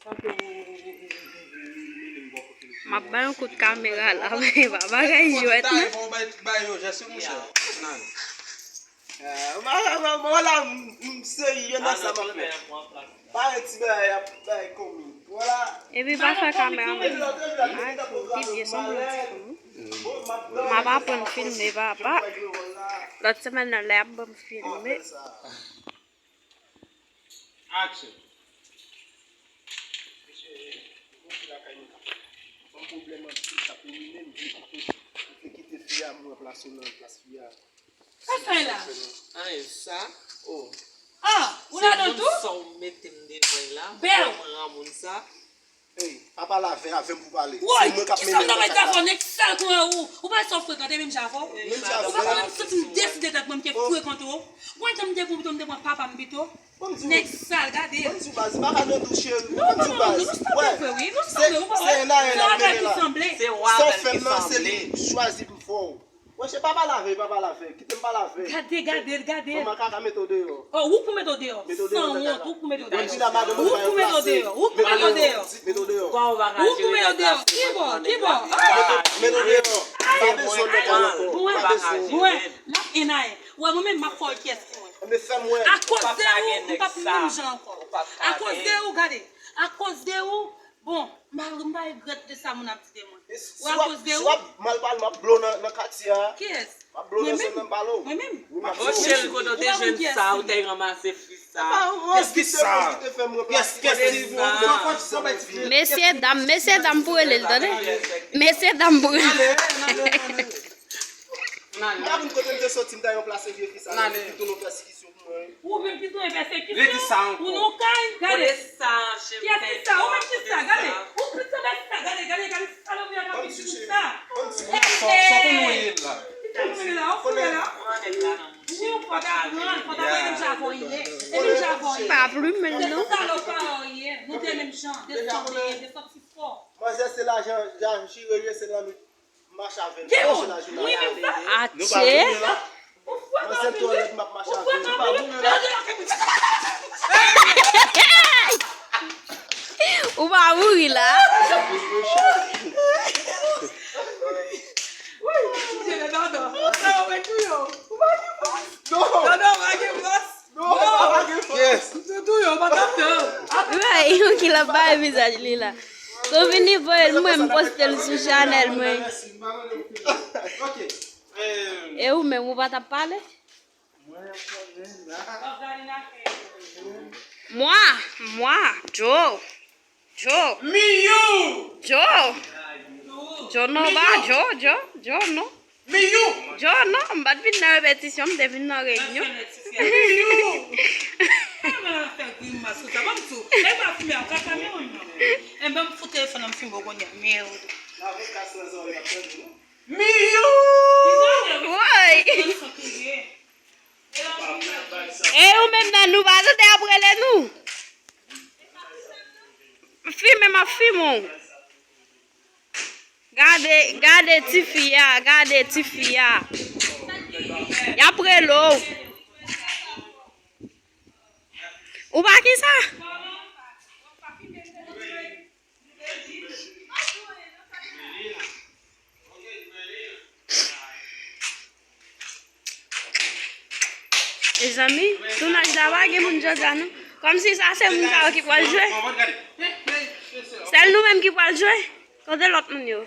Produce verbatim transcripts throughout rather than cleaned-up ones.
M ap bay yon kout kamera la, men pa bagay jwèt, non. Wala, m serye nan sa m ap fè. Pa yon ti bagay ap bay komi. Wala. Epi pa fè kameraman. Ay, fò w pi byen sanble yon ti komi. M ap aprann filme, papa. Lòt semèn nan, lè y ap ban m filme. Action. Mesye, bon fi lakay nou. Ban m pwoblèm anpil, sa pou li menm, vle kite, vle kite fi a, mwen plase nan plas fi a. Sa fè la? Anyen sa? Oh. Ah, ou ladan tou? Sa ou mete m devan la. Bèl. Ou pran moun sa. Ey, pa pale avè, avè m pou pale. Woy, kisa w nan mete avè w, nèg sal konsa ou? Ou pa sa w frekante menm jan avè w? Menm jan avè w. Ou pa konn m santi m deside tèt mwen m te frekante w. Ou konn jan m te konprann m te pran papa m pito? Nèg sal, gade. Ban m di w baz, m pa ka nan dou cheri. Non, ban m di w baz. Nou sanble vre wi, nou sanble, ou konprann? Se en a en n ap mennen la. Sa w fè m nan, se li m chwazi pou m fè w. Monchè, pa pale avè, pa pale avè. Kite m pale avè. Gade, gade l, gade l. Manman kaka, mete w deyò. Oh, ou k pou mete w deyò. Mete w deyò. Sanwont, ou k pou mete w deyò. Ou k pou mete w deyò. Ou k pou mete w deyò. Mete w deyò. Ou k pou mete w deyò. Kibò, kibò. Mete w deyò. Pa bezwen w nan kay ankò. Pa bezwen. Mwen, mwen, m ap en a en. Wè, mwen menm, m ap fè w kyès pou mwen. Akoz de ou, m p ap menm jan ankò. Akoz de ou, gade. Akoz de ou, bon, m pa, m pa regrèt de sa moun ap di de mwen. Ou akoz de ou? Si w ap mal pale, m ap blow nan, nan katye a. Kiyès? M ap blow nan zòn nan, m pale w. Mwen menm? Wi, m ap blow. Cheri, kote w te jwenn sa, ou te ranmase fi sa? Pyès ki sa? Pyès, pyès ki sa? Mesye dam, mesye dam pou rele l, tande. Mesye dam pou rele l. M pa konn kote m te soti, m ta yon plase vye fi sa, li tounen yon pèsekisyon pou mwen. Ou menm ki tounen pèsekisyon? Redi sa ankò. Ou nan kay, gade. Kote sa, cheri? Pyès ki sa? Ou menm ki sa? Gade. Ou plis anba ki sa? Gade, gade, gade salopri a k ap vin sou sa. Sa, sa pou nou ye la? Ki sa pou nou ye la? Ou fou la? Wi, ou fò ta pran, fò ta pran menm jan avè w ye. E menm jan avè w ye. Pa pli menm non. Se salopri a w ye. Nou te menm jan. De sòt de, de sòt si fò. Manzè se lajan, jan jire ye, se nan Mache avè l. Atye. Ou fwè m anpil wi. Ou fwè m anpil wi. Ou pa mouri la. Wi, ou jere dandan. Sa yo wè tou yo. Ou pa gen fòs. Non. Dandan pa gen fòs. Non, pa gen fòs. Yes. Yo tou yo pa t ap tan. Wey, yon ki l ap bay vizaj li la. Sou vini voye l mwen, m poste l sou chanèl mwen. E ou menm, ou pa t ap pale? Mwa, mwa, Djo, Djo. Miyou! Djo. Djo non, pa Djo, Djo, Djo non. Miyou! Djo non, m pa t vin nan repetisyon, m te vin nan reyinyon. Miyou! Kòman w ap fè grimas konsa? Ban m di w, e pa fimen an, ka fimen w non. Enben, m fout telefòn nan, m fimen w kounye a. Merde. Miyou! Woy! E ou menm nan nou pa tande ap rele nou? Fimen m ap fimen w. Gade, gade tifi a, gade tifi a. Y ap rele w. Ou pa ki sa? Mezanmi, tounaj la pa gen moun jodi a non. Kòmsi sa se moun sa yo ki pral jwe. Sèl nou menm ki pral jwe. Kote lòt moun yo?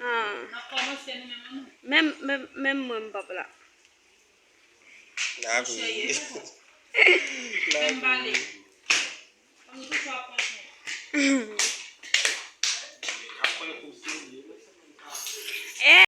Ah. Menm, menm, menm mwen m p ap la. N a vre. Menm pale. Kòm nou toujou ap pran swen.